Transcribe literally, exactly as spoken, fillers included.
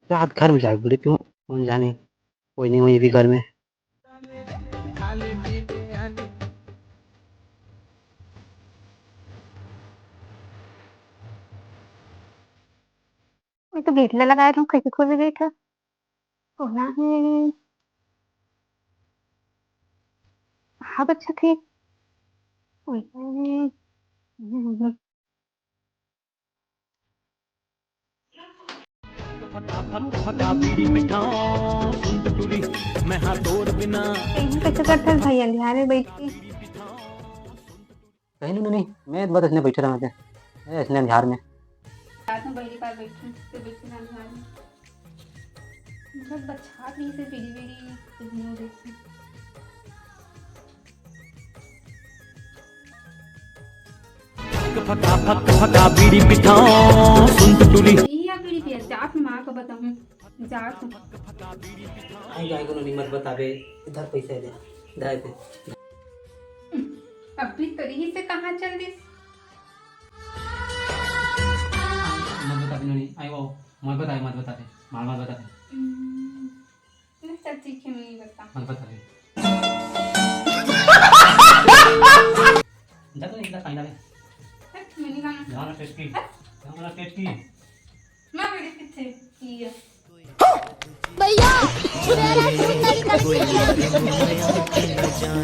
रात घर में जाके बोले क्यों, कौन जाने, कोई नहीं हुई भी घर में। मैं तो गेट ला लगाए रहूं, कैसे खोले गेट ह? कोना हे? हाँ, अच्छा थे। ओए, ओए। फटा फट फटा बीड़ी पिठाओ, सुन टुटुरी, मैं हाँ तोर बिना। कहीं कैसे करता है भाई अंधियार में बैठ के? कहीं नहीं, नहीं, मैं बस इसने बैठे रहा था, ए, इसने अंधियार में। रात में पहली बार बैठी, तो बैठी ना अंधियार में। मतलब बच्चा नहीं से बीड़ी बीड़ी, तो नहीं हो रही थी। फका फक फका बीड़ी पिठाओ, सुन टुटुरी। इही आ बीड़ी पिया, जात माँ को बताऊँ, जात। आई जाए कोनो नहीं, मत बताबे, इधर पैसा दे, जाए दे। अभी तो रही से कहाँ चल दिस? मत बताबे नोनी, आई वो, मत बताबे, मत बताबे, मार मत बताबे। हम्म। नहीं, चल ठीक है, मैं नहीं बता। मत बता दे। जा तो इधर खाई डाले। हट, मैं नहीं खाना। जाना टेस्टी। हट। जाना टेस्टी। मैं बड़ी पीछे की है। भैया, मेरा सुंदर करके